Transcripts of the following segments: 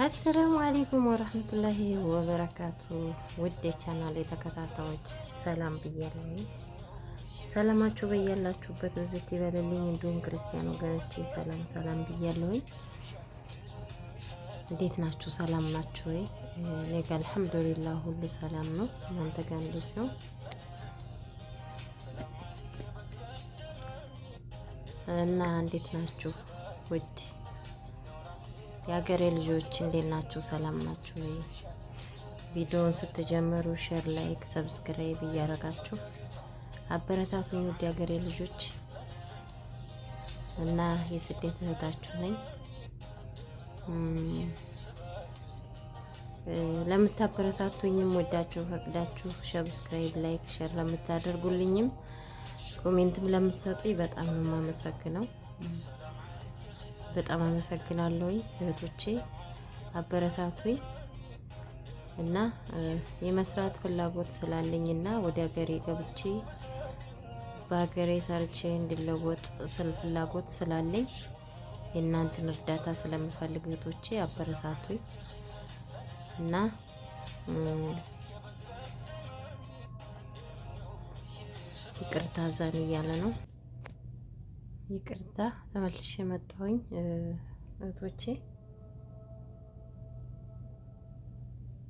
السلام عليكم ورحمة الله وبركاته። ውድ የቻናል ተከታታዮች ሰላም ብያለሁ። ሰላማችሁ በያላችሁበት ብዝት ይበልልኝ። እንዲሁም ክርስቲያን ወገኖቼ ሰላም ሰላም ብያለሁኝ። እንዴት ናችሁ? ሰላም ናችሁ ወይ? እኔ ጋ الحمد لله ሁሉ ሰላም ነው። እናንተ ጋር እንዴት ነው? እና እንዴት ናችሁ ውድ የሀገሬ ልጆች እንዴት ናችሁ? ሰላም ናችሁ ወይ? ቪዲዮውን ስትጀምሩ share፣ like፣ subscribe እያደረጋችሁ አበረታቱኝ ውድ የሀገሬ ልጆች እና የስደት እህታችሁ ነኝ። ለምታበረታቱኝም ወዳችሁ ፈቅዳችሁ subscribe፣ like፣ share ለምታደርጉልኝም comment ም ለምትሰጡኝ በጣም ነው የማመሰግነው። በጣም አመሰግናለሁ እህቶቼ፣ አበረታቱኝ እና የመስራት ፍላጎት ስላለኝና ወደ ሀገሬ ገብቼ በሀገሬ ሰርቼ እንድለወጥ ስል ፍላጎት ስላለኝ የእናንተን እርዳታ ስለምፈልግ እህቶቼ አበረታቱኝ እና ይቅርታ ዛን እያለ ነው። ይቅርታ ተመልሼ መጣሁኝ እህቶቼ፣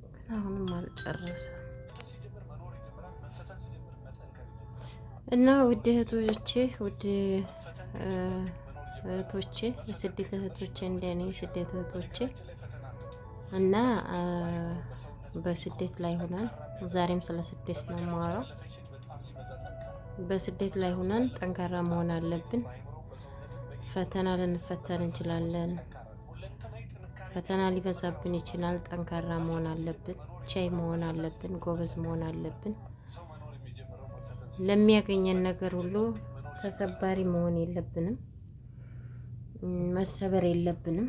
ግን አሁንም አልጨረሰም እና ውድ እህቶቼ ውድ እህቶቼ የስደት እህቶቼ እንደኔ የስደት እህቶቼ እና በስደት ላይ ሆነን ዛሬም ስለ ስደት ነው የማወራው። በስደት ላይ ሆነን ጠንካራ መሆን አለብን። ፈተና ልንፈተን እንችላለን። ፈተና ሊበዛብን ይችላል። ጠንካራ መሆን አለብን። ቻይ መሆን አለብን። ጎበዝ መሆን አለብን። ለሚያገኘን ነገር ሁሉ ተሰባሪ መሆን የለብንም። መሰበር የለብንም።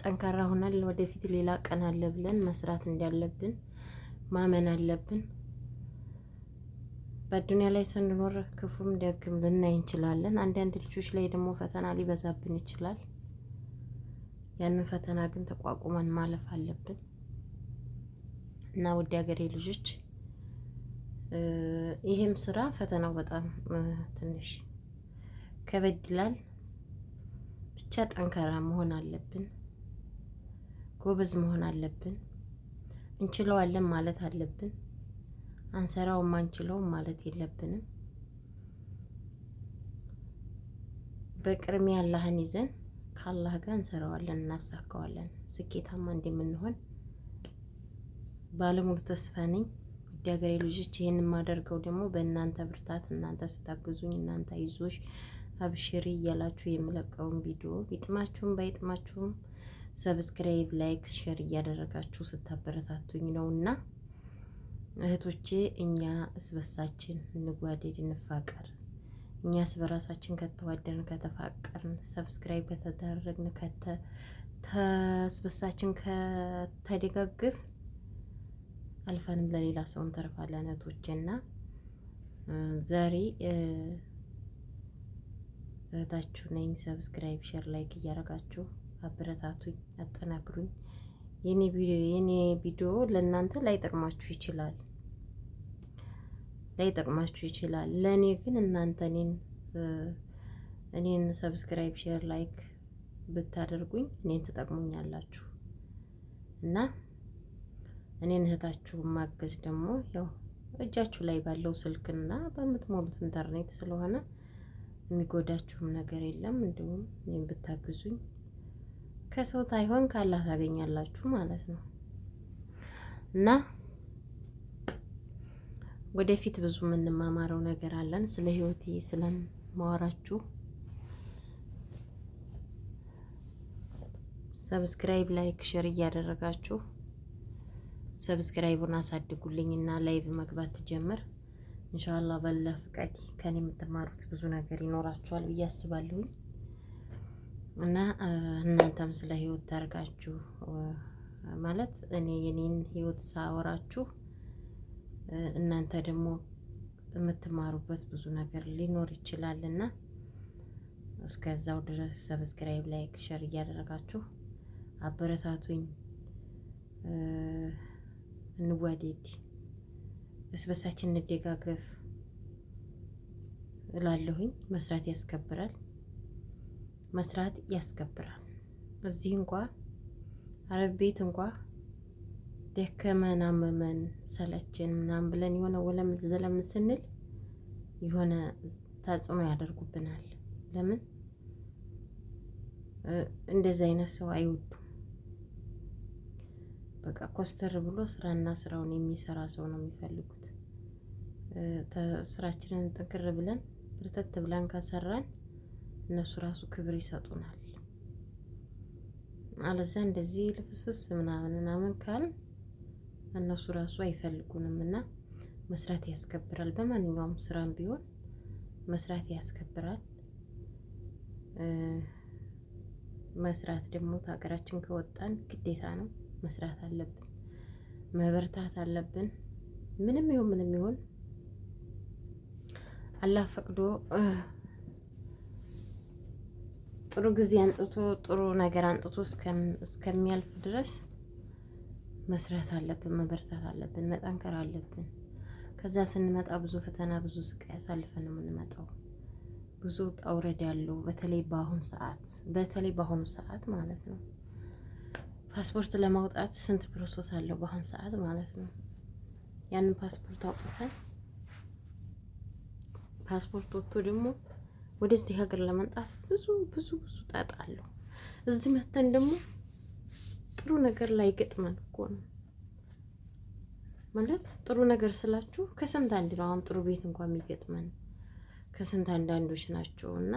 ጠንካራ ሆነን ወደፊት ሌላ ቀን አለ ብለን መስራት እንዳለብን ማመን አለብን። በዱንያ ላይ ስንኖር ክፉም ደግም ልናይ እንችላለን። አንዳንድ ልጆች ላይ ደግሞ ፈተና ሊበዛብን ይችላል። ያንን ፈተና ግን ተቋቁመን ማለፍ አለብን እና ውድ ሀገሬ ልጆች ይህም ስራ ፈተናው በጣም ትንሽ ከበድ ይላል። ብቻ ጠንካራ መሆን አለብን፣ ጎበዝ መሆን አለብን፣ እንችለዋለን ማለት አለብን። አንሰራውም አንችለውም ማለት የለብንም። በቅድሚያ አላህን ይዘን ከአላህ ጋር እንሰራዋለን፣ እናሳካዋለን። ስኬታማ እንደምንሆን ባለሙሉ ተስፋ ነኝ። ውድ ሀገሬ ልጆች ይህን የማደርገው ደግሞ በእናንተ ብርታት፣ እናንተ ስታግዙኝ፣ እናንተ አይዞሽ አብሽሪ እያላችሁ የምለቀውን ቪዲዮ ቢጥማችሁም ባይጥማችሁም subscribe፣ like፣ share እያደረጋችሁ ስታበረታቱኝ ነውና እህቶቼ እኛ እስበሳችን እንጓደድ፣ እንፋቀር። እኛ በራሳችን ከተዋደርን ከተፋቀርን፣ subscribe ከተደረግን፣ ከተስበሳችን ከተደጋግፍ አልፈንም ለሌላ ሰው እንተርፋለን እህቶቼ። እና ዛሬ እህታችሁ ነኝ። subscribe፣ share፣ like እያደረጋችሁ አበረታቱኝ፣ አጠናክሩኝ። የኔ ቪዲዮ ለእናንተ ላይጠቅማችሁ ይችላል ላይጠቅማችሁ ይችላል። ለእኔ ግን እናንተ እኔን subscribe፣ share፣ like ብታደርጉኝ እኔን ትጠቅሙኛላችሁ እና እኔን እህታችሁ ማገዝ ደግሞ ያው እጃችሁ ላይ ባለው ስልክና በምትሞሉት ኢንተርኔት ስለሆነ የሚጎዳችሁም ነገር የለም። እንዲሁም እኔን ብታግዙኝ ከሰው ታይሆን ካላህ ታገኛላችሁ ማለት ነው እና ወደፊት ብዙ የምንማማረው ነገር አለን። ስለ ህይወቴ ስለማወራችሁ subscribe፣ like፣ share እያደረጋችሁ subscribe ኡን አሳድጉልኝና live መግባት ትጀምር إن شاء الله በአላህ ፍቃድ ከኔ የምትማሩት ብዙ ነገር ይኖራችኋል ብዬ አስባለሁኝ እና እናንተም ስለ ህይወት ታርጋችሁ ማለት እኔ የኔን ህይወት ሳወራችሁ እናንተ ደግሞ የምትማሩበት ብዙ ነገር ሊኖር ይችላልና እስከዛው ድረስ subscribe፣ like፣ share እያደረጋችሁ አበረታቱኝ። እንዋደድ፣ እርስ በርሳችን እንደጋገፍ እላለሁኝ። መስራት ያስከብራል። መስራት ያስከብራል። እዚህ እንኳ አረብ ቤት እንኳ ደከመን፣ አመመን፣ ሰለችን ምናምን ብለን የሆነ ወለም ዘለም ስንል የሆነ ተጽዕኖ ያደርጉብናል። ለምን እንደዚህ አይነት ሰው አይወዱም። በቃ ኮስተር ብሎ ስራና ስራውን የሚሰራ ሰው ነው የሚፈልጉት። ስራችንን ጥንክር ብለን ብርተት ብለን ከሰራን እነሱ ራሱ ክብር ይሰጡናል። አለዚያ እንደዚህ ልፍስፍስ ምናምን ምናምን ካልን እነሱ ራሱ አይፈልጉንም። እና መስራት ያስከብራል። በማንኛውም ስራም ቢሆን መስራት ያስከብራል። መስራት ደግሞ ከሀገራችን ከወጣን ግዴታ ነው፣ መስራት አለብን፣ መበርታት አለብን። ምንም ይሁን ምንም ይሁን አላህ ፈቅዶ ጥሩ ጊዜ አንጥቶ ጥሩ ነገር አንጥቶ እስከሚያልፍ ድረስ መስራት አለብን፣ መበርታት አለብን፣ መጠንከር አለብን። ከዛ ስንመጣ ብዙ ፈተና ብዙ ስቃይ አሳልፈን ነው የምንመጣው። ብዙ ውጣ ውረድ ያለው በተለይ በአሁን ሰዓት በተለይ በአሁኑ ሰዓት ማለት ነው። ፓስፖርት ለማውጣት ስንት process አለው በአሁን ሰዓት ማለት ነው። ያንን ፓስፖርት አውጥተን ፓስፖርት ወጥቶ ደግሞ ወደዚህ ሀገር ለመምጣት ብዙ ብዙ ብዙ ጣጣ አለው። እዚህ መተን ደግሞ ጥሩ ነገር ላይ ገጥመን እኮ ነው ማለት ጥሩ ነገር ስላችሁ ከስንት አንድ ነው። አሁን ጥሩ ቤት እንኳን የሚገጥመን ከስንት አንዳንዶች ናቸው። እና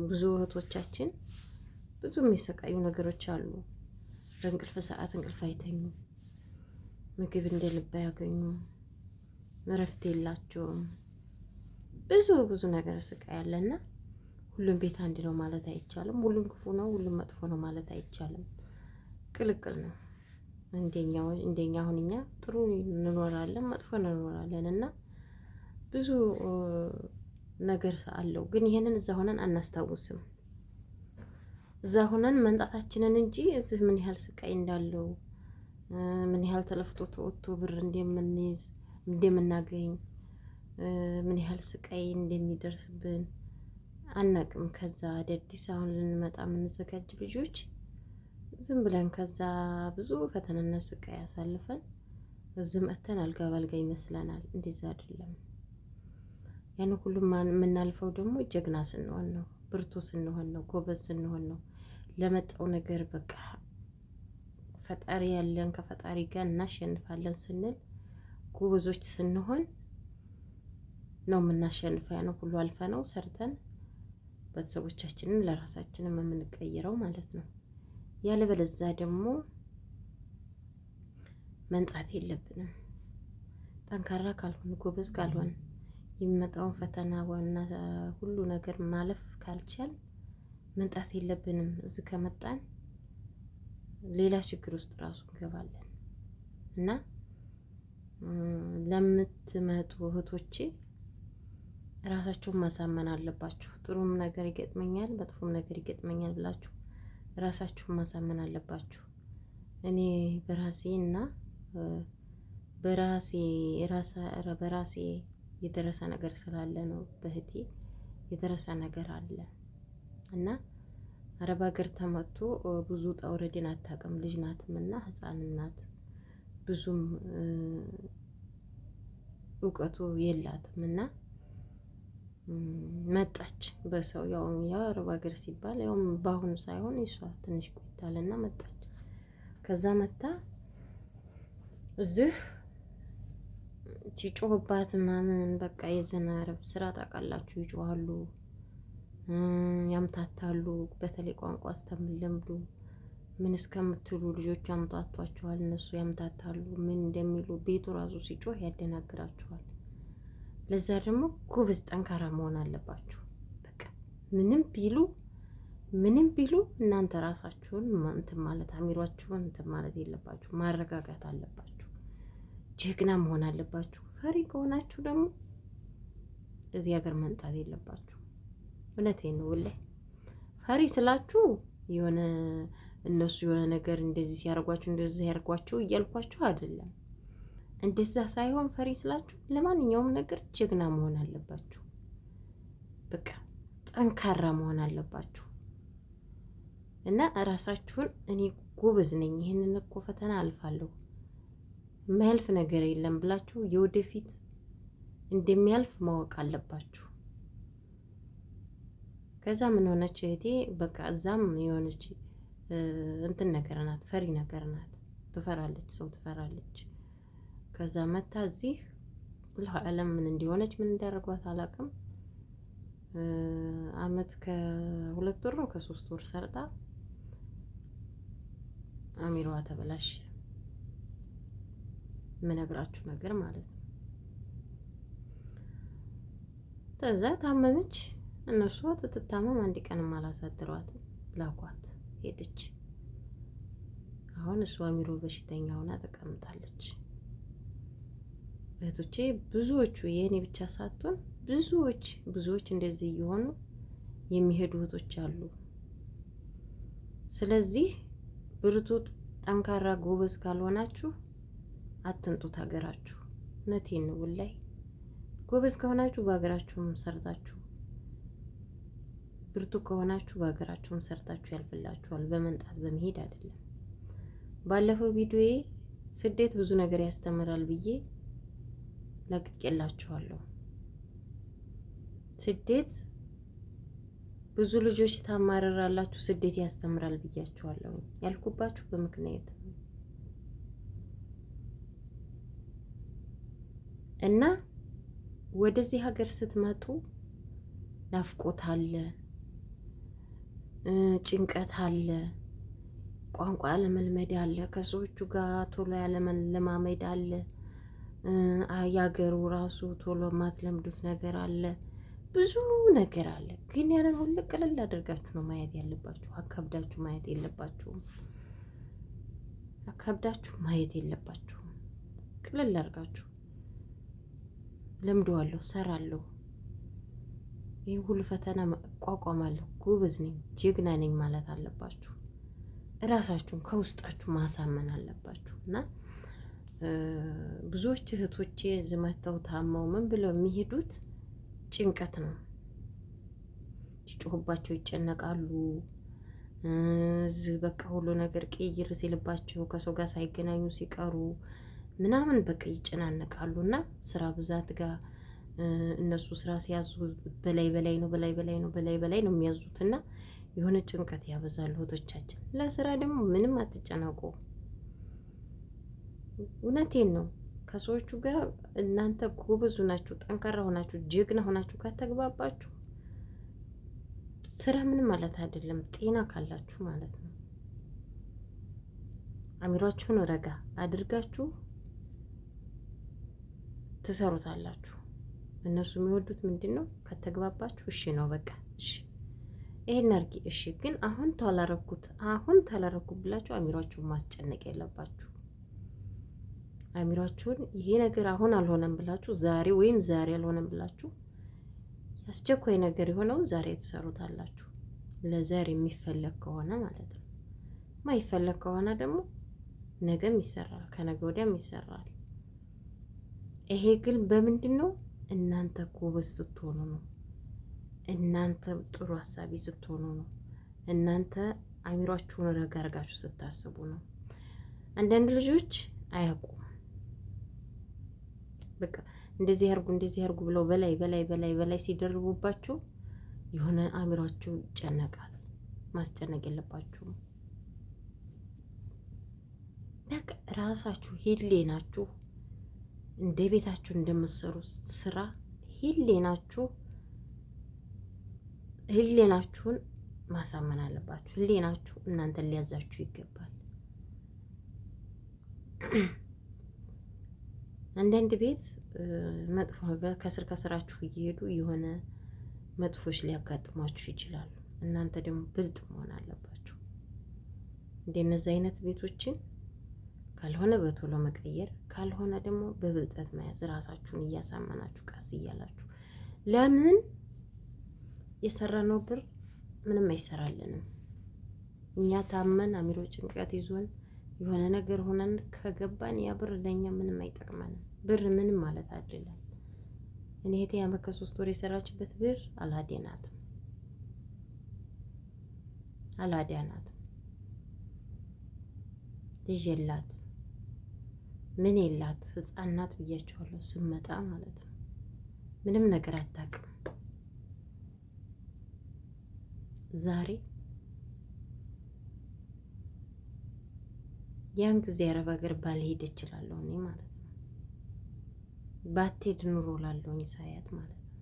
ብዙ እህቶቻችን ብዙ የሚሰቃዩ ነገሮች አሉ። በእንቅልፍ ሰዓት እንቅልፍ አይተኙም፣ ምግብ እንደ ልብ አያገኙም፣ እረፍት የላቸውም። ብዙ ብዙ ነገር ስቃይ አለና ሁሉም ቤት አንድ ነው ማለት አይቻልም። ሁሉም ክፉ ነው፣ ሁሉም መጥፎ ነው ማለት አይቻልም። ቅልቅል ነው። እንደኛ አሁን እኛ ጥሩ እንኖራለን፣ መጥፎ እንኖራለን እና ብዙ ነገር አለው። ግን ይሄንን እዛ ሆነን አናስታውስም። እዛ ሆነን መምጣታችንን እንጂ እዚህ ምን ያህል ስቃይ እንዳለው፣ ምን ያህል ተለፍቶ ተወጥቶ ብር እንደምንይዝ እንደምናገኝ፣ ምን ያህል ስቃይ እንደሚደርስብን አናቅም። ከዛ አዳዲስ አሁን ልንመጣ የምንዘጋጅ ልጆች ዝም ብለን ከዛ ብዙ ፈተናና ስቃይ አሳልፈን እዚህ መጥተን አልጋ ባልጋ ይመስለናል። እንደዛ አይደለም። ያን ሁሉ የምናልፈው ደግሞ ጀግና ስንሆን ነው፣ ብርቱ ስንሆን ነው፣ ጎበዝ ስንሆን ነው። ለመጣው ነገር በቃ ፈጣሪ ያለን ከፈጣሪ ጋር እናሸንፋለን ስንል ጎበዞች ስንሆን ነው የምናሸንፈው። ያን ሁሉ አልፈ ነው ሰርተን ቤተሰቦቻችንን ለራሳችንም የምንቀይረው ማለት ነው። ያለበለዚያ ደግሞ መንጣት የለብንም። ጠንካራ ካልሆን፣ ጎበዝ ካልሆን፣ የሚመጣውን ፈተና ዋና ሁሉ ነገር ማለፍ ካልቻል መንጣት የለብንም። እዚህ ከመጣን ሌላ ችግር ውስጥ ራሱ እንገባለን። እና ለምትመጡ እህቶቼ ራሳችሁን ማሳመን አለባችሁ። ጥሩም ነገር ይገጥመኛል፣ መጥፎም ነገር ይገጥመኛል ብላችሁ ራሳችሁን ማሳመን አለባችሁ። እኔ በራሴ እና በራሴ በራሴ የደረሰ ነገር ስላለ ነው። በእህቴ የደረሰ ነገር አለ እና አረብ ሀገር ተመቶ ብዙ ውጣ ውረድን አታውቅም። ልጅ ናትም እና ሕፃንም ናት፣ ብዙም እውቀቱ የላትም እና መጣች በሰው ያው የአረብ ሀገር ሲባል ያው በአሁኑ ሳይሆን እሷ ትንሽ ቆይታለና መጣች። ከዛ መታ እዚህ ሲጮህባት ምናምን በቃ የዘን አረብ ስራ ታውቃላችሁ፣ ይጮሃሉ፣ ያምታታሉ። በተለይ ቋንቋ እስከምትለምዱ ምን እስከምትሉ ልጆቹ ያምታቷቸዋል፣ እነሱ ያምታታሉ። ምን እንደሚሉ ቤቱ ራሱ ሲጮህ ያደናግራቸዋል። ለዛ ደግሞ ጎበዝ ጠንካራ መሆን አለባችሁ። በቃ ምንም ቢሉ ምንም ቢሉ እናንተ ራሳችሁን እንትን ማለት አሚሯችሁን እንትን ማለት የለባችሁ፣ ማረጋጋት አለባችሁ። ጀግና መሆን አለባችሁ። ፈሪ ከሆናችሁ ደግሞ እዚህ ሀገር መምጣት የለባችሁ። እውነቴን ነው። ወላሂ ፈሪ ስላችሁ የሆነ እነሱ የሆነ ነገር እንደዚህ ሲያደርጓችሁ እንደዚህ ሲያደርጓችሁ እያልኳችሁ አይደለም። እንደዛ ሳይሆን ፈሪ ስላችሁ ለማንኛውም ነገር ጀግና መሆን አለባችሁ። በቃ ጠንካራ መሆን አለባችሁ እና እራሳችሁን እኔ ጎበዝ ነኝ፣ ይህንን እኮ ፈተና አልፋለሁ፣ የማያልፍ ነገር የለም ብላችሁ የወደፊት እንደሚያልፍ ማወቅ አለባችሁ። ከዛ ምን ሆነች እህቴ፣ በቃ እዛም የሆነች እንትን ነገር ናት፣ ፈሪ ነገር ናት። ትፈራለች፣ ሰው ትፈራለች። ከዛ መታ እዚህ ዓለም ምን እንዲሆነች ምን እንዳደረጓት አላውቅም። አመት ከ2 ወር ነው ከ3 ወር ሰርታ አሚሯ ተበላሽ። የምነግራችሁ ነገር ማለት ነው። ከዛ ታመመች። እነሱ ትትታመም አንድ ቀንም አላሳድሯትም፣ ላኳት፣ ሄደች። አሁን እሷ አሚሮ በሽተኛ ሆና ተቀምጣለች። እህቶቼ ብዙዎቹ የእኔ ብቻ ሳትሆን ብዙዎች ብዙዎች እንደዚህ እየሆኑ የሚሄዱ እህቶች አሉ። ስለዚህ ብርቱ፣ ጠንካራ፣ ጎበዝ ካልሆናችሁ አትንጡት ሀገራችሁ። እውነቴን ነው ወላሂ። ጎበዝ ከሆናችሁ በሀገራችሁም ሰርታችሁ፣ ብርቱ ከሆናችሁ በሀገራችሁም ሰርታችሁ ያልፍላችኋል። በመንጣት በመሄድ አይደለም። ባለፈው ቪዲዮዬ ስደት ብዙ ነገር ያስተምራል ብዬ ለቅቄላችኋለሁ። ስደት ብዙ ልጆች ታማርራላችሁ፣ ስደት ያስተምራል ብያችኋለሁ። ያልኩባችሁ በምክንያት ነው እና ወደዚህ ሀገር ስትመጡ ናፍቆት አለ፣ ጭንቀት አለ፣ ቋንቋ ያለመልመድ አለ፣ ከሰዎቹ ጋር ቶሎ ያለመለማመድ አለ፣ የሀገሩ ራሱ ቶሎ የማትለምዱት ነገር አለ፣ ብዙ ነገር አለ። ግን ያንን ሁሉ ቅልል አድርጋችሁ ነው ማየት ያለባችሁ። አካብዳችሁ ማየት የለባችሁም። አካብዳችሁ ማየት የለባችሁም። ቅልል አድርጋችሁ ለምደዋለሁ፣ ሰራለሁ፣ ይህ ሁሉ ፈተና እቋቋማለሁ፣ ጎበዝ ነኝ፣ ጀግና ነኝ ማለት አለባችሁ። እራሳችሁን ከውስጣችሁ ማሳመን አለባችሁ። እና ብዙዎች እህቶቼ እዚህ መጥተው ታመው ምን ብለው የሚሄዱት ጭንቀት ነው። ሲጮሁባቸው ይጨነቃሉ። እዚህ በቃ ሁሉ ነገር ቅይር ሲልባቸው ከሰው ጋር ሳይገናኙ ሲቀሩ ምናምን በቃ ይጨናነቃሉ። እና ስራ ብዛት ጋር እነሱ ስራ ሲያዙ በላይ በላይ ነው፣ በላይ በላይ ነው፣ በላይ በላይ ነው የሚያዙት እና የሆነ ጭንቀት ያበዛሉ እህቶቻችን። ለስራ ደግሞ ምንም አትጨነቁ። እውነቴን ነው። ከሰዎቹ ጋር እናንተ ጎበዝ ሆናችሁ፣ ጠንካራ ሆናችሁ፣ ጀግና ሆናችሁ ከተግባባችሁ ስራ ምንም ማለት አይደለም፣ ጤና ካላችሁ ማለት ነው። አሚሯችሁን ረጋ አድርጋችሁ ትሰሩታላችሁ። እነሱ የሚወዱት ምንድን ነው? ከተግባባችሁ እሺ ነው በቃ እሺ፣ ይሄን አድርጊ እሺ፣ ግን አሁን ታላረኩት አሁን ታላረኩት ብላችሁ አሚሯችሁን ማስጨነቅ የለባችሁ። አሚሯችሁን ይሄ ነገር አሁን አልሆነም ብላችሁ ዛሬ ወይም ዛሬ አልሆነም ብላችሁ አስቸኳይ ነገር የሆነው ዛሬ ትሰሩታላችሁ። ለዛሬ የሚፈለግ ከሆነ ማለት ነው። ማይፈለግ ከሆነ ደግሞ ነገም ይሰራል፣ ከነገ ወዲያም ይሰራል። ይሄ ግን በምንድን ነው? እናንተ ጎበዝ ስትሆኑ ነው። እናንተ ጥሩ ሀሳቢ ስትሆኑ ነው። እናንተ አሚሯችሁን ረጋ አድርጋችሁ ስታስቡ ነው። አንዳንድ ልጆች አያውቁም። በቃ እንደዚህ ያርጉ እንደዚህ ያርጉ ብለው በላይ በላይ በላይ በላይ ሲደርቡባችሁ የሆነ አሚሯችሁ ይጨነቃል። ማስጨነቅ የለባችሁም። በቃ ራሳችሁ ሂሌናችሁ እንደ ቤታችሁ እንደምትሰሩ ስራ ሂሌናችሁ ህሊናችሁን ማሳመን አለባችሁ። ህሊናችሁ እናንተን ሊያዛችሁ ይገባል። አንዳንድ ቤት መጥፎ ነገር ከስር ከስራችሁ እየሄዱ የሆነ መጥፎች ሊያጋጥሟችሁ ይችላሉ። እናንተ ደግሞ ብልጥ መሆን አለባችሁ። እንደነዚህ አይነት ቤቶችን ካልሆነ በቶሎ መቀየር፣ ካልሆነ ደግሞ በብልጠት መያዝ፣ ራሳችሁን እያሳመናችሁ ቀስ እያላችሁ። ለምን የሰራነው ብር ምንም አይሰራልንም። እኛ ታመን አሚሮ ጭንቀት ይዞን የሆነ ነገር ሆነን ከገባን ያ ብር ለእኛ ምንም አይጠቅመንም። ብር ምንም ማለት አይደለም። እኔ እህቴ ዓመት ከ3 ወር የሰራችበት ብር አላደናትም አላዳናትም። ልጅ የላት ምን የላት፣ ህፃን ናት ብያቸዋለሁ። ስመጣ ማለት ነው ምንም ነገር አታውቅም። ዛሬ ያን ጊዜ አረብ ሀገር ባልሄድ እችላለሁ እኔ ማለት ነው። ባትሄድ ኑሮ ላለሁኝ ሳያት ማለት ነው።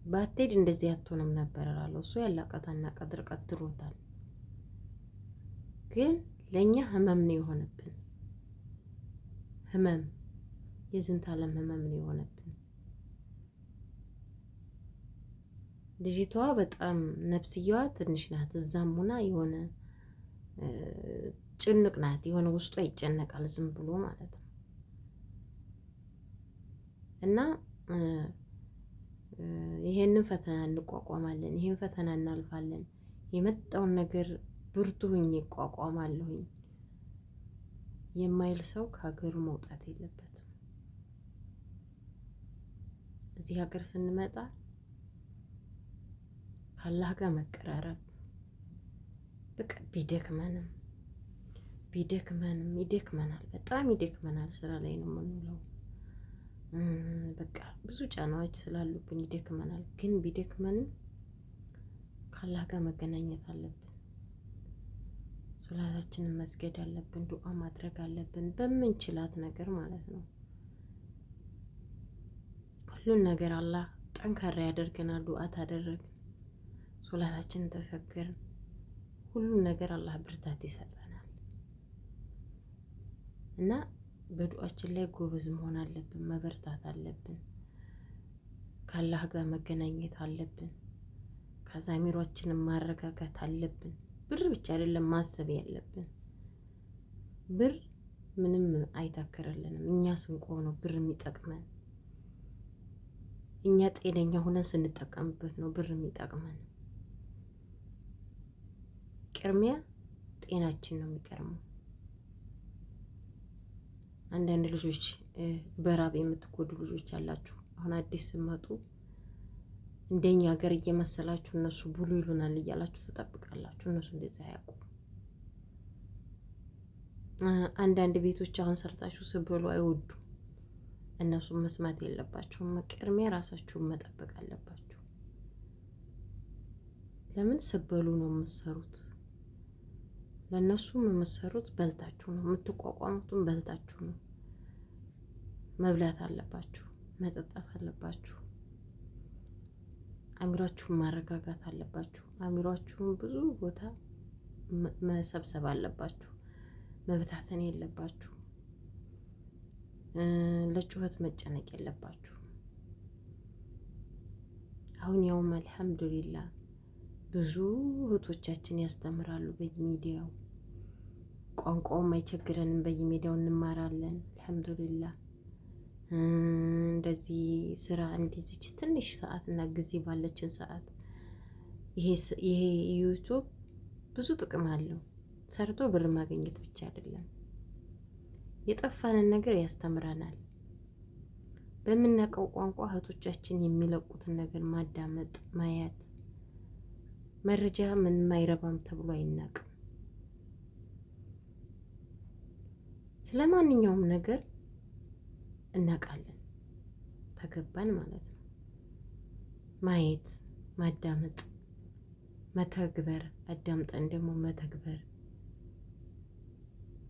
ባትሄድ እንደዚህ አትሆንም ነበር እላለሁ። እሱ ያላቀታና ቀድር ቀድሮታል። ግን ለእኛ ህመም ነው የሆነብን። ህመም የዝንተ ዓለም ህመም ነው የሆነብን። ልጅቷ በጣም ነፍስየዋ ትንሽ ናት። እዛም ሆና የሆነ ጭንቅ ናት። የሆነ ውስጧ ይጨነቃል ዝም ብሎ ማለት ነው። እና ይሄንን ፈተና እንቋቋማለን፣ ይሄን ፈተና እናልፋለን፣ የመጣውን ነገር ብርቱ ሁኜ እቋቋማለሁኝ የማይል ሰው ከሀገሩ መውጣት የለበትም። እዚህ ሀገር ስንመጣ ከአላህ ጋር መቀራረብ በቃ ቢደክመንም ቢደክመንም ይደክመናል፣ በጣም ይደክመናል። ስራ ላይ ነው የምንውለው። በቃ ብዙ ጫናዎች ስላሉብን ይደክመናል። ግን ቢደክመንም ከአላህ ጋር መገናኘት አለብን። ሶላታችንን መስገድ አለብን። ዱዓ ማድረግ አለብን፣ በምንችላት ነገር ማለት ነው። ሁሉን ነገር አላህ ጠንካራ ያደርገናል። ዱዓ ታደረግን፣ ሶላታችንን ተሰገርን፣ ሁሉን ነገር አላህ ብርታት ይሰጠናል። እና በዱዓችን ላይ ጎበዝ መሆን አለብን፣ መበርታት አለብን፣ ከአላህ ጋር መገናኘት አለብን፣ ከዛ አሚሯችንን ማረጋጋት አለብን። ብር ብቻ አይደለም ማሰብ ያለብን። ብር ምንም አይታከረልንም። እኛ ስንቆም ነው ብር የሚጠቅመን። እኛ ጤነኛ ሆነን ስንጠቀምበት ነው ብር የሚጠቅመን። ቅድሚያ ጤናችን ነው የሚቀርመው። አንዳንድ ልጆች በራብ የምትጎዱ ልጆች አላችሁ። አሁን አዲስ ስመጡ እንደኛ ሀገር እየመሰላችሁ እነሱ ብሉ ይሉናል እያላችሁ ትጠብቃላችሁ። እነሱ እንደዛ አያውቁም። አንዳንድ ቤቶች አሁን ሰርታችሁ ስበሉ አይወዱም። እነሱን መስማት የለባችሁም። ቅድሚያ ራሳችሁን መጠበቅ አለባችሁ። ለምን ስበሉ ነው የምትሰሩት? ለእነሱም የምትሰሩት በልታችሁ ነው፣ የምትቋቋሙትም በልታችሁ ነው። መብላት አለባችሁ፣ መጠጣት አለባችሁ። አእምሯችሁን ማረጋጋት አለባችሁ። አእምሯችሁን ብዙ ቦታ መሰብሰብ አለባችሁ። መበታተን የለባችሁ። ለጩኸት መጨነቅ የለባችሁ። አሁን ያውም አልሐምዱሊላ ብዙ እህቶቻችን ያስተምራሉ በየሚዲያው፣ ቋንቋውም አይቸግረንም፣ በየሚዲያው እንማራለን። አልሐምዱሊላ እንደዚህ ስራ እንዲዚች ትንሽ ሰዓት እና ጊዜ ባለችን ሰዓት ይሄ ዩቱብ ብዙ ጥቅም አለው። ሰርቶ ብር ማግኘት ብቻ አይደለም፣ የጠፋንን ነገር ያስተምረናል። በምናውቀው ቋንቋ እህቶቻችን የሚለቁትን ነገር ማዳመጥ፣ ማየት፣ መረጃ ምንም አይረባም ተብሎ አይናቅም። ስለ ማንኛውም ነገር እናውቃለን ተገባን ማለት ነው። ማየት፣ ማዳመጥ፣ መተግበር፣ አዳምጠን ደግሞ መተግበር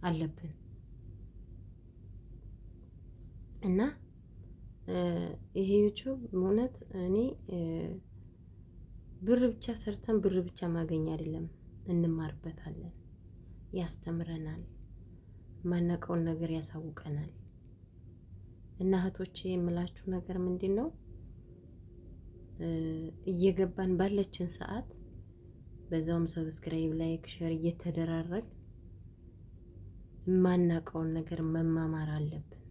አለብን እና ይሄ ዩቲዩብ እውነት እኔ ብር ብቻ ሰርተን ብር ብቻ ማገኝ አይደለም፣ እንማርበታለን፣ ያስተምረናል፣ ማናውቀውን ነገር ያሳውቀናል። እና እህቶቼ የምላችሁ ነገር ምንድን ነው? እየገባን ባለችን ሰዓት በዛውም subscribe፣ like፣ share እየተደራረግ የማናውቀውን ነገር መማማር አለብን።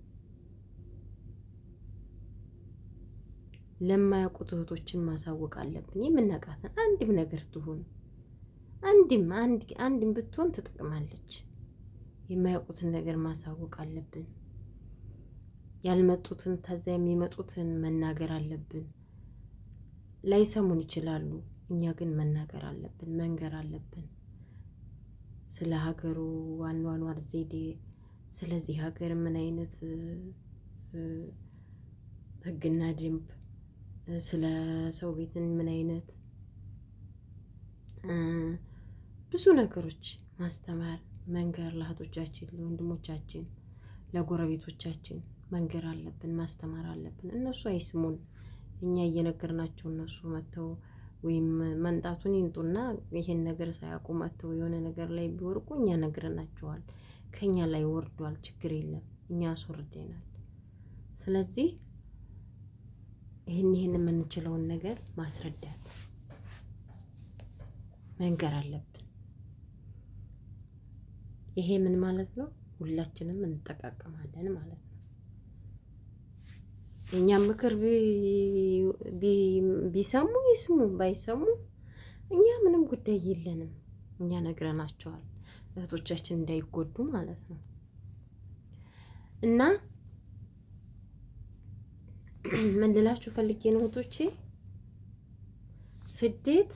ለማያውቁት እህቶችን ማሳወቅ አለብን። የምናውቃትን አንድም ነገር ትሁን አንድም አንድም ብትሆን ትጠቅማለች። የማያውቁትን ነገር ማሳወቅ አለብን። ያልመጡትን ተዛ የሚመጡትን መናገር አለብን። ላይሰሙን ይችላሉ። እኛ ግን መናገር አለብን፣ መንገር አለብን። ስለ ሀገሩ አኗኗር ዘዴ፣ ስለዚህ ሀገር ምን አይነት ሕግና ደንብ፣ ስለ ሰው ቤትን ምን አይነት ብዙ ነገሮች ማስተማር መንገር፣ ለእህቶቻችን፣ ለወንድሞቻችን፣ ለጎረቤቶቻችን መንገር አለብን፣ ማስተማር አለብን። እነሱ አይስሙን፣ እኛ እየነገርናቸው እነሱ መጥተው ወይም መንጣቱን ይንጡና ይሄን ነገር ሳያውቁ መጥተው የሆነ ነገር ላይ ቢወርቁ እኛ ነግረናቸዋል። ከኛ ላይ ወርዷል፣ ችግር የለም፣ እኛ አስወርደናል። ስለዚህ ይህን የምንችለውን ነገር ማስረዳት መንገር አለብን። ይሄ ምን ማለት ነው? ሁላችንም እንጠቃቀማለን ማለት ነው። የእኛም ምክር ቢሰሙ ይስሙ፣ ባይሰሙ እኛ ምንም ጉዳይ የለንም። እኛ ነግረናቸዋል፣ እህቶቻችን እንዳይጎዱ ማለት ነው። እና ምን ልላችሁ ፈልጌ ነው እህቶቼ፣ ስደት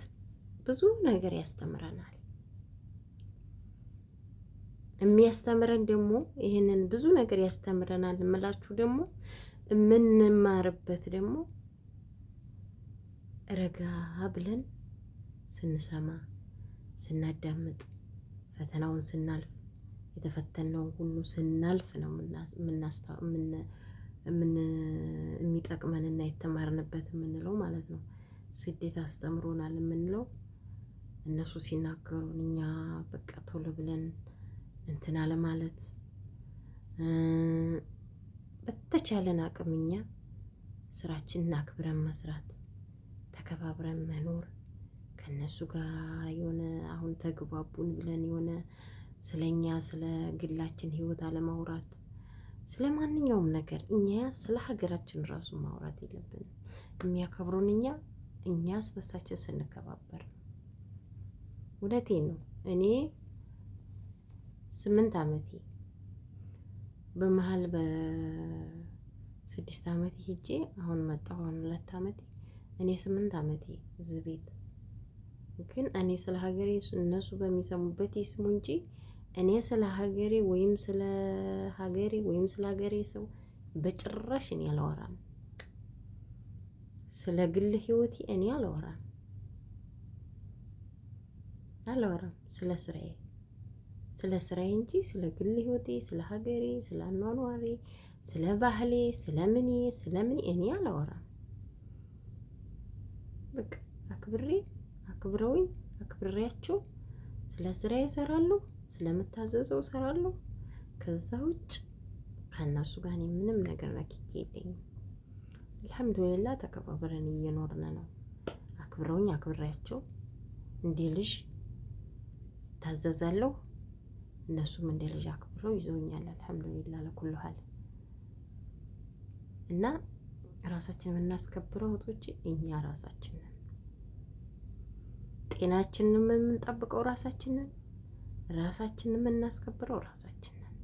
ብዙ ነገር ያስተምረናል። የሚያስተምረን ደግሞ ይህንን ብዙ ነገር ያስተምረናል የምላችሁ ደግሞ የምንማርበት ደግሞ ረጋ ብለን ስንሰማ ስናዳምጥ ፈተናውን ስናልፍ የተፈተነውን ሁሉ ስናልፍ ነው የሚጠቅመንና የተማርንበት የምንለው ማለት ነው። ስደት አስተምሮናል የምንለው እነሱ ሲናገሩን እኛ በቃ ቶሎ ብለን እንትን አለማለት፣ በተቻለን አቅም እኛ ስራችንን አክብረን መስራት፣ ተከባብረን መኖር፣ ከነሱ ጋር የሆነ አሁን ተግባቡን ብለን የሆነ ስለኛ ስለ ግላችን ህይወት አለማውራት፣ ስለ ማንኛውም ነገር እኛ ስለ ሀገራችን ራሱ ማውራት የለብንም። የሚያከብሩን እኛ አስበሳችን ስንከባበር ነው። እውነቴን ነው። እኔ 8 ዓመቴ በመሀል በ6 ዓመቴ ሄጄ አሁን መጣሁ። አሁን 2 ዓመቴ። እኔ 8 ዓመቴ እዚህ ቤት ግን እኔ ስለ ሀገሬ እነሱ በሚሰሙበት ይስሙ እንጂ እኔ ስለ ሀገሬ ወይም ስለ ሀገሬ ወይም ስለ ሀገሬ ሰው በጭራሽ እኔ አላወራም። ስለ ግል ህይወቴ እኔ አላወራም አላወራም። ስለ ስራዬ ስለ ስራዬ እንጂ ስለ ግል ህይወቴ፣ ስለ ሀገሬ፣ ስለ አኗኗሬ፣ ስለ ባህሌ፣ ስለ ምኔ ስለ ምኔ እኔ አላወራም። በቃ አክብሬ አክብረውኝ አክብሬያቸው ስለ ስራዬ እሰራለሁ፣ ስለምታዘዘው እሰራለሁ። ከዛ ውጭ ከእነሱ ጋር እኔ ምንም ነገር ነክቼ የለኝም። አልሐምዱሊላህ ተከባብረን እየኖርን ነው። አክብረውኝ አክብሬያቸው እንደ ልጅ ታዘዛለሁ። እነሱም እንደ ልጅ አክብረው ይዘውኛል። አልሐምዱሊላህ ለኩሉ ሀል። እና ራሳችን የምናስከብረው እህቶች እኛ ራሳችን ነን። ጤናችንን የምንጠብቀው ራሳችን ነን። ራሳችንን የምናስከብረው ራሳችን ነን።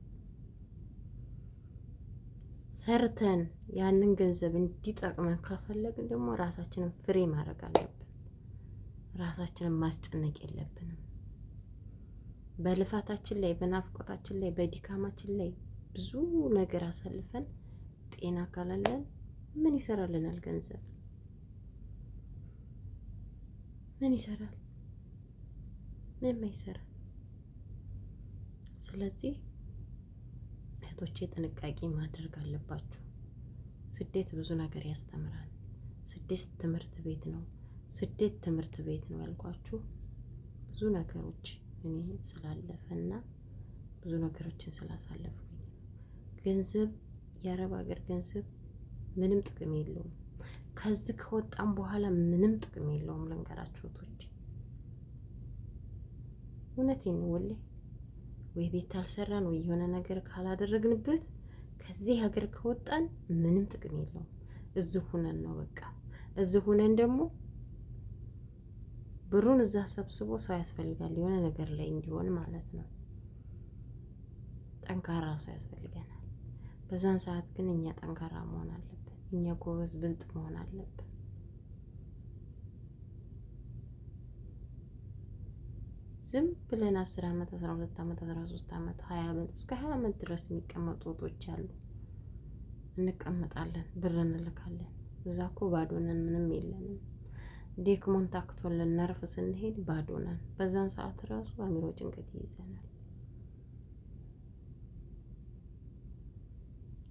ሰርተን ያንን ገንዘብ እንዲጠቅመን ከፈለግን ደግሞ ራሳችንን ፍሬ ማድረግ አለብን። ራሳችንን ማስጨነቅ የለብንም። በልፋታችን ላይ፣ በናፍቆታችን ላይ፣ በድካማችን ላይ ብዙ ነገር አሳልፈን ጤና ካላለን ምን ይሰራልናል ገንዘብ? ምን ይሰራል? ምንም አይሰራም። ስለዚህ እህቶቼ ጥንቃቄ ማድረግ አለባችሁ። ስደት ብዙ ነገር ያስተምራል። ስደት ትምህርት ቤት ነው። ስደት ትምህርት ቤት ነው ያልኳችሁ ብዙ ነገሮች እኔ ስላለፈና ብዙ ነገሮችን ስላሳለፍኩኝ። ገንዘብ የአረብ ሀገር ገንዘብ ምንም ጥቅም የለውም። ከዚህ ከወጣም በኋላ ምንም ጥቅም የለውም። ልንገራችሁ እህቶች፣ እውነቴን ነው። ወላሂ ወይ ቤት አልሰራን ወይ የሆነ ነገር ካላደረግንበት ከዚህ ሀገር ከወጣን ምንም ጥቅም የለውም። እዚህ ሁነን ነው በቃ። እዚህ ሁነን ደግሞ ብሩን እዛ ሰብስቦ ሰው ያስፈልጋል የሆነ ነገር ላይ እንዲሆን ማለት ነው። ጠንካራ ሰው ያስፈልገናል። በዛን ሰዓት ግን እኛ ጠንካራ መሆን አለብን። እኛ ጎበዝ ብልጥ መሆን አለብን። ዝም ብለን 10 ዓመት፣ 12 ዓመት፣ 13 ዓመት፣ 20 ዓመት፣ እስከ 20 ዓመት ድረስ የሚቀመጡ ወጦች አሉ። እንቀመጣለን፣ ብር እንልካለን። እዛ እኮ ባዶ ነን፣ ምንም የለንም። ደክሞን ታክቶን ልናርፍ ስንሄድ ባዶ ነን። በዛን ሰዓት ራሱ አእምሮ ጭንቀት ይይዘናል።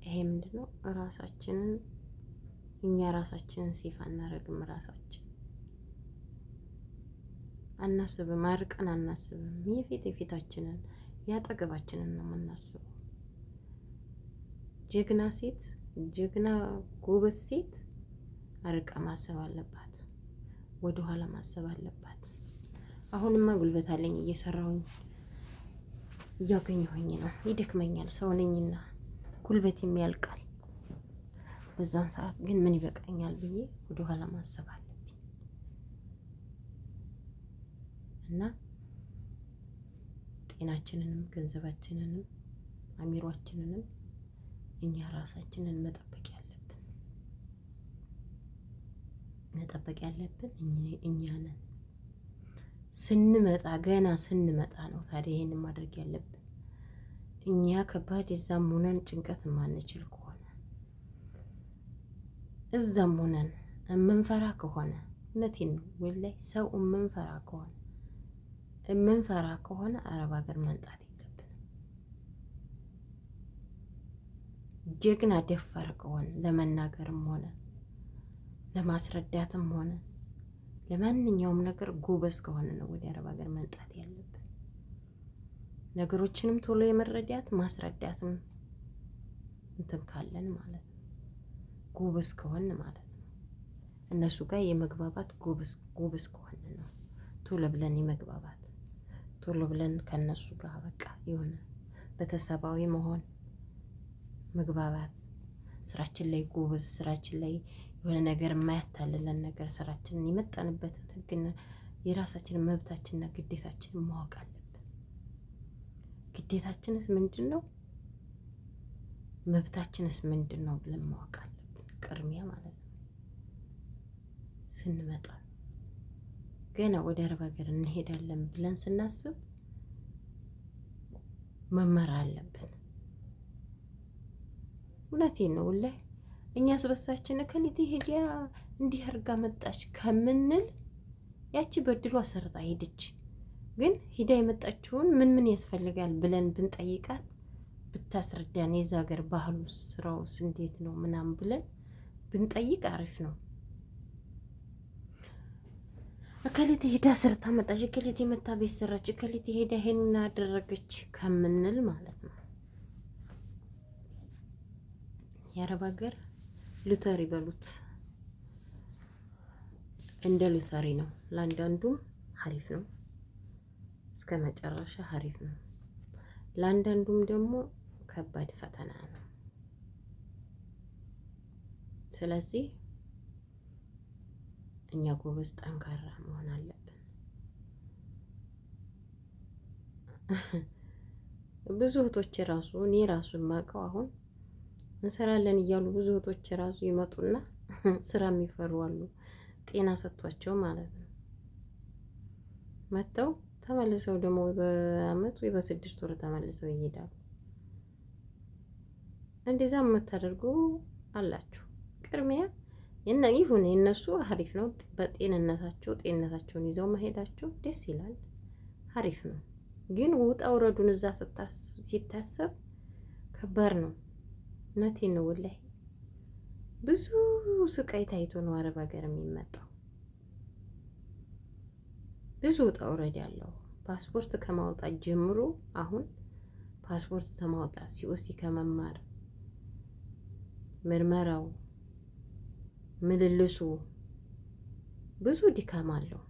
ይሄ ምንድነው? ራሳችንን እኛ ራሳችንን safe አናረግም። ራሳችን አናስብም፣ አርቀን አናስብም። የፊት የፊታችንን ያጠገባችንን ነው የምናስበው። ጀግና ሴት፣ ጀግና ጎበዝ ሴት አርቃ ማሰብ አለባት፣ ወደኋላ ማሰብ አለባት። አሁንማ ጉልበት አለኝ፣ እየሰራሁኝ እያገኘሁኝ ነው። ይደክመኛል፣ ሰው ነኝና ጉልበቴም ያልቃል። በዛን ሰዓት ግን ምን ይበቃኛል ብዬ ወደኋላ ማሰብ አለብኝ እና ጤናችንንም ገንዘባችንንም አሚሯችንንም እኛ ራሳችንን መጠበቅ ያለብን መጠበቅ ያለብን እኛ ነን። ስንመጣ ገና ስንመጣ ነው ታዲያ ይሄንን ማድረግ ያለብን። እኛ ከባድ እዛም ሆነን ጭንቀት የማንችል ከሆነ፣ እዛም ሆነን የምንፈራ ከሆነ፣ እውነቴን ነው ወላሂ፣ ሰው የምንፈራ ከሆነ አረብ ሀገር መምጣት የለብንም። ጀግና ደፋር ከሆነ ለመናገርም ሆነ ለማስረዳትም ሆነ ለማንኛውም ነገር ጎበዝ ከሆነ ነው ወደ አረብ ሀገር መምጣት ያለብን። ነገሮችንም ቶሎ የመረዳት ማስረዳትም እንትን ካለን ማለት ነው። ጎበዝ ከሆን ማለት ነው። እነሱ ጋር የመግባባት ጎበዝ ጎበዝ ከሆን ነው ቶሎ ብለን የመግባባት፣ ቶሎ ብለን ከነሱ ጋር በቃ የሆነ ቤተሰባዊ መሆን፣ መግባባት፣ ስራችን ላይ ጎበዝ፣ ስራችን ላይ የሆነ ነገር የማያታልለን ነገር፣ ስራችንን የመጣንበትን ህግና የራሳችንን መብታችንና ግዴታችንን ማወቅ አለብን። ግዴታችንስ ምንድን ነው? መብታችንስ ምንድን ነው ብለን ማወቅ አለብን። ቅድሚያ ማለት ነው። ስንመጣ ገና ወደ አረብ ሀገር እንሄዳለን ብለን ስናስብ መማር አለብን። እውነቴን ነው ወላሂ፣ እኛ ስበሳችን እከሊት ሄዲያ እንዲህ አድርጋ መጣች ከምንል ያቺ በድሏ ሰርታ ሄደች። ግን ሂዳ የመጣችውን ምን ምን ያስፈልጋል ብለን ብንጠይቃት፣ ብታስረዳን፣ የዛ ሀገር ባህሉ ስራውስ እንዴት ነው ምናምን ብለን ብንጠይቅ አሪፍ ነው። እከሊት ሄዳ ሰርታ መጣች፣ እከሊት የመታ ቤት ሰራች፣ እከሊት ሄዳ ይሄንን አደረገች ከምንል ማለት ነው። የአረብ ሀገር ሎተሪ በሉት፣ እንደ ሎተሪ ነው። ለአንዳንዱም አሪፍ ነው፣ እስከ መጨረሻ አሪፍ ነው። ለአንዳንዱም ደግሞ ከባድ ፈተና ነው። ስለዚህ እኛ ጎበዝ ጠንካራ መሆን አለብን። ብዙ እህቶች ራሱ፣ እኔ ራሱ የማውቀው፣ አሁን እንሰራለን እያሉ ብዙ እህቶች ራሱ ይመጡና ስራ የሚፈሩ አሉ። ጤና ሰጥቷቸው ማለት ነው። መጥተው ተመልሰው ደግሞ በአመት ወይ በ6 ወር ተመልሰው ይሄዳሉ። እንደዛ የምታደርጉ አላችሁ። ቅድሚያ ይሁን የእነሱ አሪፍ ነው። በጤንነታቸው ጤንነታቸውን ይዘው መሄዳቸው ደስ ይላል፣ አሪፍ ነው። ግን ውጣ ውረዱን እዛ ሲታሰብ ከባድ ነው። እውነቴን ነው ወላሂ፣ ብዙ ስቃይ ታይቶ ነው አረብ ሀገር የሚመጣው። ብዙ ውጣ ውረድ ያለው፣ ፓስፖርት ከማውጣት ጀምሮ፣ አሁን ፓስፖርት ከማውጣት፣ COC ከመማር፣ ምርመራው፣ ምልልሱ ብዙ ድካም አለው።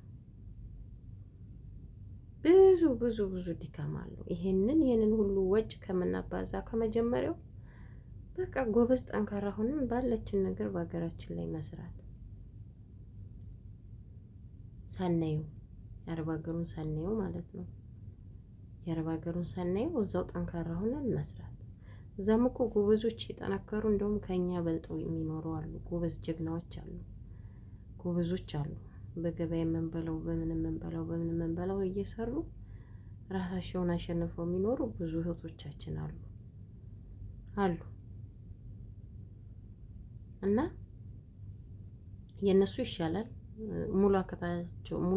ብዙ ብዙ ብዙ ድካም አለው። ይሄንን ሁሉ ወጭ ከምናባዛ ከመጀመሪያው በቃ ጎበዝ ጠንካራ ሆነን ባለችን ነገር በሀገራችን ላይ መስራት ሳናየው የአረብ ሀገሩን ሳናየው ማለት ነው። የአረብ ሀገሩን ሳናየው እዛው ጠንካራ ሆነን መስራት። እዛም እኮ ጎበዞች የጠነከሩ እንደውም ከኛ በልጠው የሚኖሩ አሉ። ጎበዝ ጀግናዎች አሉ። ጎበዞች አሉ። በገበያ የምንበላው በምን የምንበላው በምን የምንበላው እየሰሩ ራሳቸውን አሸንፈው የሚኖሩ ብዙ እህቶቻችን አሉ። እና የእነሱ ይሻላል። ሙሉ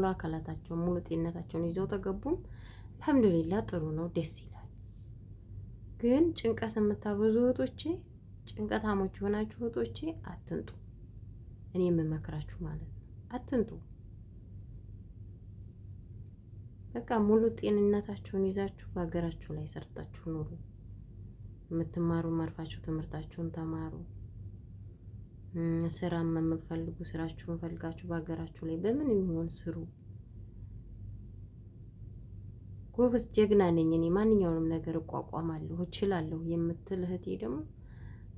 አካላታቸውን ሙሉ ጤንነታቸውን ይዘው ተገቡም አልሐምዱሊላህ ጥሩ ነው፣ ደስ ይላል። ግን ጭንቀት የምታበዙ እህቶቼ፣ ጭንቀታሞች የሆናችሁ እህቶቼ አትንጡ። እኔ የምመክራችሁ ማለት ነው፣ አትንጡ። በቃ ሙሉ ጤንነታችሁን ይዛችሁ በሀገራችሁ ላይ ሰርታችሁ ኑሩ። የምትማሩ ማርፋችሁ ትምህርታችሁን ተማሩ። ስራ የምትፈልጉ ስራችሁን ፈልጋችሁ በሀገራችሁ ላይ በምን የሚሆን ስሩ። ጎበዝ ጀግና ነኝ እኔ ማንኛውንም ነገር እቋቋማለሁ እችላለሁ የምትል እህቴ ደግሞ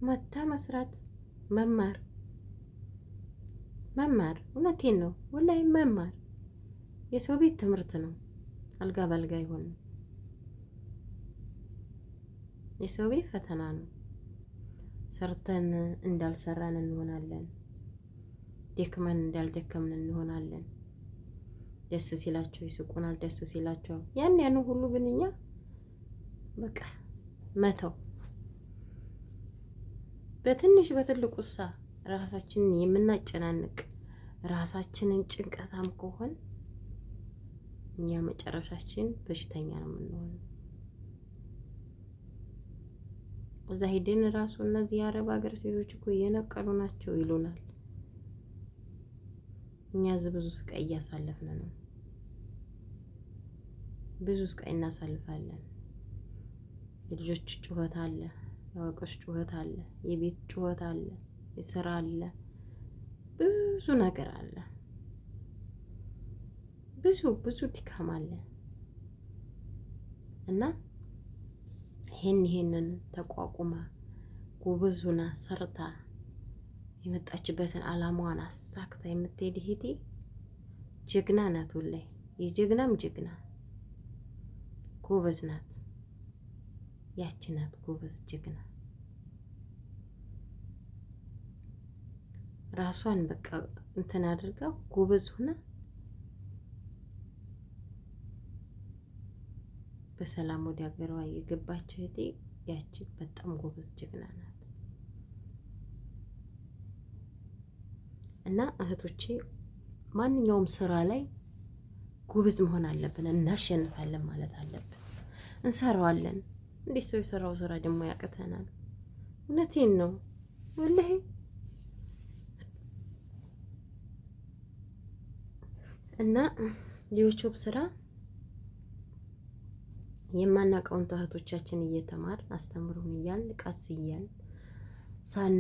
መታ መስራት መማር መማር፣ እውነቴን ነው ወላሂ መማር የሰው ቤት ትምህርት ነው። አልጋ በአልጋ አይሆንም። የሰው ቤት ፈተና ነው። ሰርተን እንዳልሰራን እንሆናለን። ደክመን እንዳልደከምን እንሆናለን። ደስ ሲላቸው ይስቁናል፣ ደስ ሲላቸው ያን ሁሉ ግን እኛ በቃ መተው በትንሽ በትልቁ ሳ ራሳችንን የምናጨናንቅ ራሳችንን ጭንቀታም ከሆን እኛ መጨረሻችን በሽተኛ ነው የምንሆነው። እዛ ሄደን ራሱ እነዚህ የአረብ ሀገር ሴቶች እኮ እየነቀሉ ናቸው ይሉናል። እኛ እዚህ ብዙ ስቃይ እያሳለፍን ነው። ብዙ ስቃይ እናሳልፋለን። የልጆች ጩኸት አለ፣ የአዋቂዎች ጩኸት አለ፣ የቤት ጩኸት አለ፣ የስራ አለ፣ ብዙ ነገር አለ። ብዙ ብዙ ድካም አለ እና ይሄንን ተቋቁማ ጎበዙና ሰርታ የመጣችበትን አላማዋን አሳክታ የምትሄድ እህቴ ጀግና ናት። ወላሂ የጀግናም ጀግና ጎበዝ ናት። ያቺ ናት ጎበዝ ጀግና። ራሷን በቃ እንትን አድርጋ ጎበዝ ሆና በሰላም ወደ ሀገሯ የገባች እህቴ ያቺ በጣም ጎበዝ ጀግና ናት። እና እህቶቼ ማንኛውም ስራ ላይ ጎበዝ መሆን አለብን። እናሸንፋለን ማለት አለብን። እንሰራዋለን። እንዴት ሰው የሰራው ስራ ደግሞ ያቅተናል? እውነቴን ነው ወላሂ። እና የዩቲዩብ ስራ የማናውቀውን እህቶቻችን እየተማር አስተምሩን እያልን ቀስ እያልን ሳን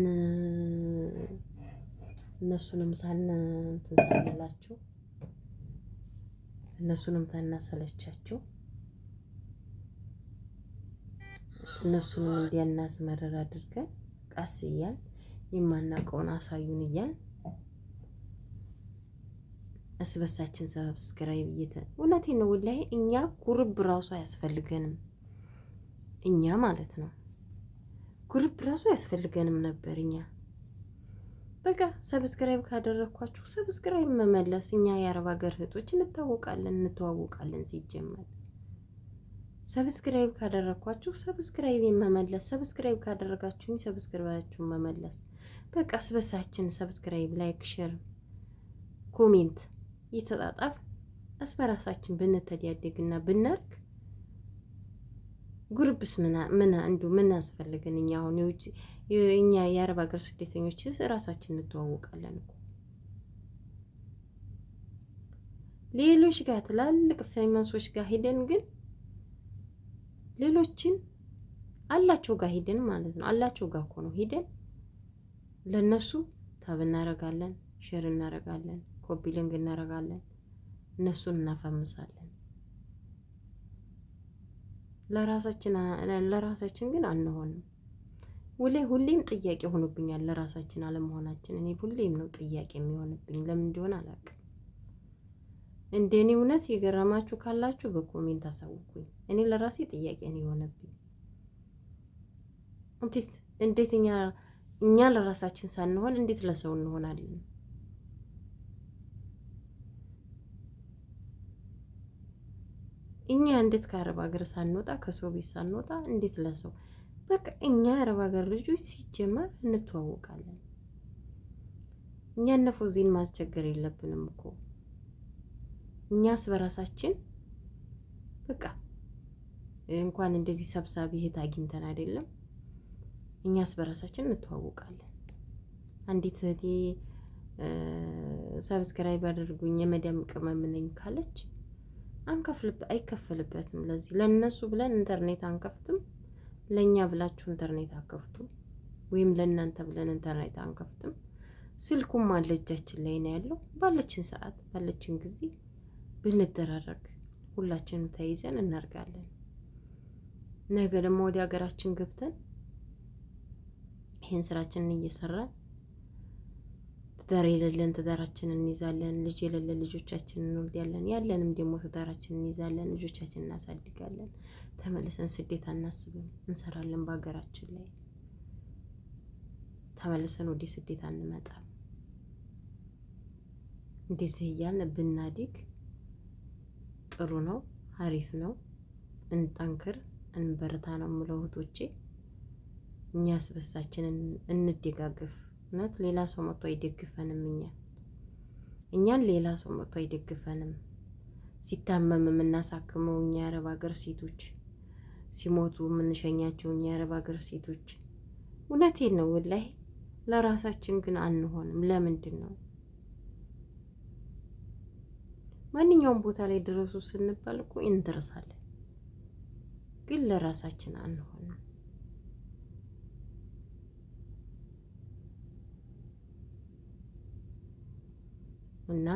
እነሱንም ሳን እንትን ሳንላቸው እነሱንም ታናሰለቻቸው እነሱንም እንዲያናስመረር አድርገን ቀስ እያልን የማናውቀውን አሳዩን እያልን እስበሳችን subscribe እውነቴን ነው ወላሂ፣ እኛ group ራሱ አያስፈልገንም። እኛ ማለት ነው group ራሱ አያስፈልገንም ነበር። እኛ በቃ subscribe ካደረግኳችሁ subscribe መመለስ። እኛ የአረብ ሀገር እህቶች እንታወቃለን እንተዋወቃለን። ሲጀመር subscribe ካደረግኳችሁ subscribe መመለስ፣ subscribe ካደረጋችሁኝ subscribe ኣችሁን መመለስ። በቃ እስበሳችን subscribe፣ like፣ share፣ comment እየተጣጣፍ እስ በራሳችን ብንተዳደግና ብናርግ group ስ ምን እንዱ ምን አስፈልገን? እኛ አሁን የውጭ እኛ የአረብ ሀገር ስደተኞች ራሳችን እንተዋወቃለን እኮ። ሌሎች ጋር ትላልቅ famous ኦች ጋር ሄደን ግን ሌሎችን አላቸው ጋር ሄደን ማለት ነው አላቸው ጋር እኮ ነው ሄደን ለነሱ tap እናረጋለን፣ share እናረጋለን፣ copy link እናረጋለን፣ እነሱን እናፈምሳለን። ለራሳችን ግን አንሆንም። ሁሌም ጥያቄ ሆኖብኛል ለራሳችን አለመሆናችን። እኔ ሁሌም ነው ጥያቄ የሚሆንብኝ፣ ለምን እንደሆነ አላውቅም። እንደኔ እውነት የገረማችሁ ካላችሁ በ comment አሳውቁኝ። እኔ ለራሴ ጥያቄ ነው የሆነብኝ። እንዴት እኛ ለራሳችን ሳንሆን እንዴት ለሰው እንሆናለን? እኛ እንዴት ከአረብ ሀገር ሳንወጣ ከሰው ቤት ሳንወጣ እንዴት ለሰው በቃ እኛ የአረብ ሀገር ልጆች ሲጀመር እንተዋወቃለን። እኛ እነ ፎዚን ማስቸገር የለብንም እኮ። እኛስ በራሳችን በቃ እንኳን እንደዚህ ሰብሳቢ እህት አግኝተን አይደለም፣ እኛስ በራሳችን እንተዋወቃለን። አንዲት እህቴ subscribe አድርጉኝ የመዳም ቅመም ነኝ ካለች አይከፈልበትም። ለዚህ ለእነሱ ብለን ኢንተርኔት አንከፍትም። ለእኛ ብላችሁ ኢንተርኔት አከፍቱ ወይም ለእናንተ ብለን ኢንተርኔት አንከፍትም። ስልኩም አለ እጃችን ላይ ነው ያለው። ባለችን ሰዓት ባለችን ጊዜ ብንደራረግ ሁላችንም ተይዘን እናድጋለን። ነገ ደግሞ ወደ ሀገራችን ገብተን ይህን ስራችንን እየሰራን ትዳር የሌለን ትዳራችንን እንይዛለን። ልጅ የሌለን ልጆቻችንን እንወልዳለን። ያለንም ደግሞ ትዳራችንን እንይዛለን፣ ልጆቻችንን እናሳድጋለን። ተመልሰን ስደት አናስብም፣ እንሰራለን በሀገራችን ላይ። ተመልሰን ወደ ስደት አንመጣም። እንደዚህ እያልን ብናድግ ጥሩ ነው፣ አሪፍ ነው። እንጠንክር፣ እንበረታ ነው የምለው እህቶቼ። እኛስ በሳችንን እንደጋገፍ። እውነት ሌላ ሰው መጥቶ አይደግፈንም። እኛን ሌላ ሰው መጥቶ አይደግፈንም። ሲታመም የምናሳክመው እኛ የአረብ ሀገር ሴቶች፣ ሲሞቱ የምንሸኛቸው እኛ የአረብ ሀገር ሴቶች። እውነቴን ነው ወላሂ። ለራሳችን ግን አንሆንም። ለምንድን ነው? ማንኛውም ቦታ ላይ ድረሱ ስንባል እኮ እንደርሳለን፣ ግን ለራሳችን አንሆንም። እና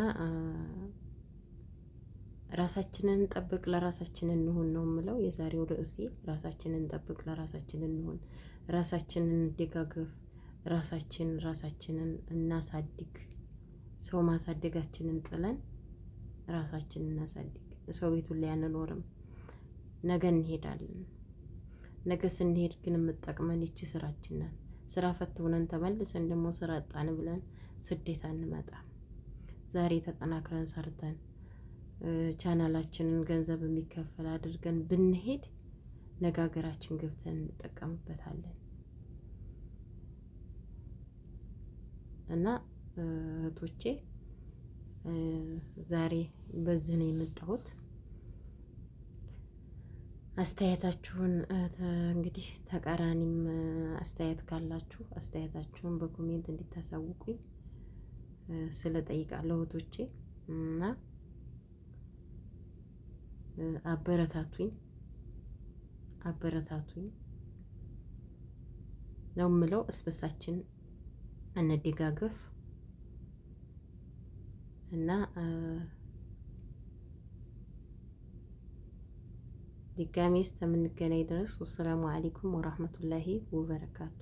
ራሳችንን እንጠብቅ፣ ለራሳችን እንሁን ነው የምለው። የዛሬው ርዕሴ ራሳችንን እንጠብቅ፣ ለራሳችን እንሁን፣ ራሳችንን እንደጋገፍ፣ ራሳችንን እናሳድግ። ሰው ማሳደጋችንን ጥለን ራሳችንን እናሳድግ። ሰው ቤቱን ላይ አንኖርም። ነገ እንሄዳለን። ነገ ስንሄድ ግን የምጠቅመን ይቺ ስራችን ናት። ስራ ፈት ሆነን ተመልሰን ደግሞ ስራ አጣን ብለን ስደት አንመጣም። ዛሬ ተጠናክረን ሰርተን ቻናላችንን ገንዘብ የሚከፈል አድርገን ብንሄድ ነገ ሀገራችን ገብተን እንጠቀምበታለን። እና እህቶቼ ዛሬ በዚህ ነው የመጣሁት። አስተያየታችሁን እንግዲህ ተቃራኒም አስተያየት ካላችሁ አስተያየታችሁን በ comment እንድታሳውቁኝ ስለጠይቃለሁ እህቶቼ። እና አበረታቱኝ አበረታቱኝ ነው የምለው። እስበሳችን እንደጋገፍ እና ድጋሜ እስከምንገናኝ ድረስ ወሰላሙ አለይኩም ወራህመቱላሂ ወበረካቱ።